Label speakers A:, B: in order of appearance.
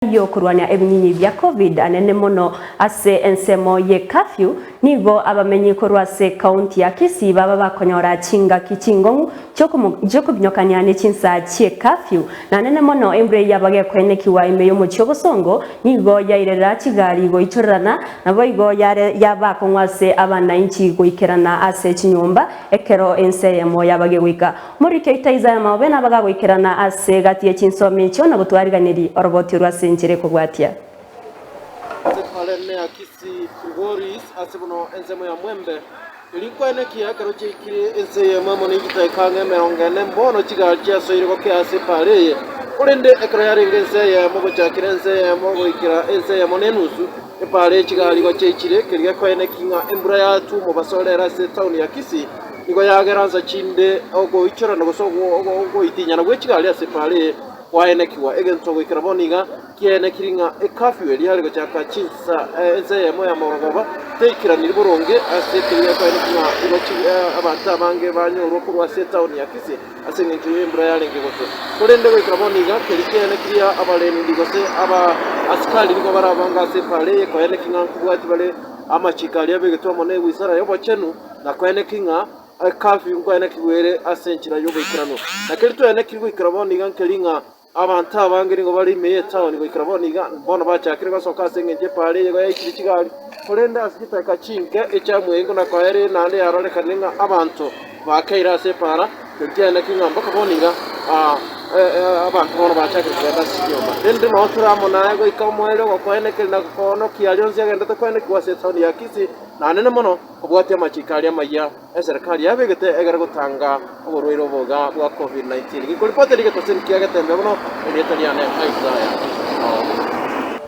A: Y'okorwania ebinyinyi bia Covid anene mono ase ensemo ye curfew, nigo abamenyi korwa ase ekaunti ya Kisii baba bakonyora chingaki chingong'u chiokobinyokania ne chinsa chie curfew. Na anene mono embura eyio abagekoenekiwa ime y'omochie obosongo nigo yairerera chigari goichorerana naboigo yare yaba akong'u ase abanainchi goikerana ase chinyomba ekero ense eyemo yabagegoika. Morike oito Isaya maobe nabagagoikerana ase egati ye chinsomi echio na gotwariganeria oroboti orwo ase enchera ekobwatia.
B: Ase Parene ya Kisii Kilgoris ase bono ensemo ya Mwembe, erio nkwaenekia ekero chiaikire ense eyemo amo ne chidakika ang'e 40 mbono chigari chiasoire gokea ase epaara eye. Korende ekero yarenge ense eyemo gochakera ense eyemo goikera ense eyemo na enusu, epaara ye chigari igo chiaichire, keria gekoenekia ng'a embura yatwa omobaso rero ase etaoni ya Kisii Nigo yagera nsa chinde ogoichorana gose ogoitinyana gwe chigari ase epaara eye kwaenekigwa. Egento goikera bono iga kiaenekiri ng'a ecurfew eria yare gochaka chinsa ensa eyemo ya mogoroba teikiraniri boronge ase ekeria gekoeneki ng'a igo abanto abange banyorwa korwa ase etaoni ya Kisii ase engencho y'embura yarenge gotwa. Korende goikera bono iga keria kiaenekiri abarendi gose aba asikari nigo barabange ase epaara eye koeneki ng'a nkobwati bare amachiko aria abegetwe amo na ewisara y'obochenu. Na koeneki ng'a ecurfew nkoenekigwa ere ase enchera y'oboikeranu. Na keria twaenekiri goikera bono iga nkeri ng'a abanto abange nigo bare ime y'etaoni goikera bono iga, bono bachakire gosoka ase engencho epaara eye igo yaikire chigari, korende ase chidakika chinke echiamwengo na koera ere naende yarorekanire ng'a abanto bakeire ase epaara, keria kiaenekiri ng'a mpaka bono iga abanto bono bachakire kogenda ase chinyomba. Rende noo tore amo naye goika omoerio ogokoenekeria na konokia aria onsi agenderete koenekigwa ase etaoni ya Kisii, na nene mono. Kobwatia amachiko aria amayia eserekari yabegete egere gotanga oborwaire obo iga bwa Covid-19. Gikoripota rigetoseri kia Getembe bono, erieta riane Isaiah Maobe.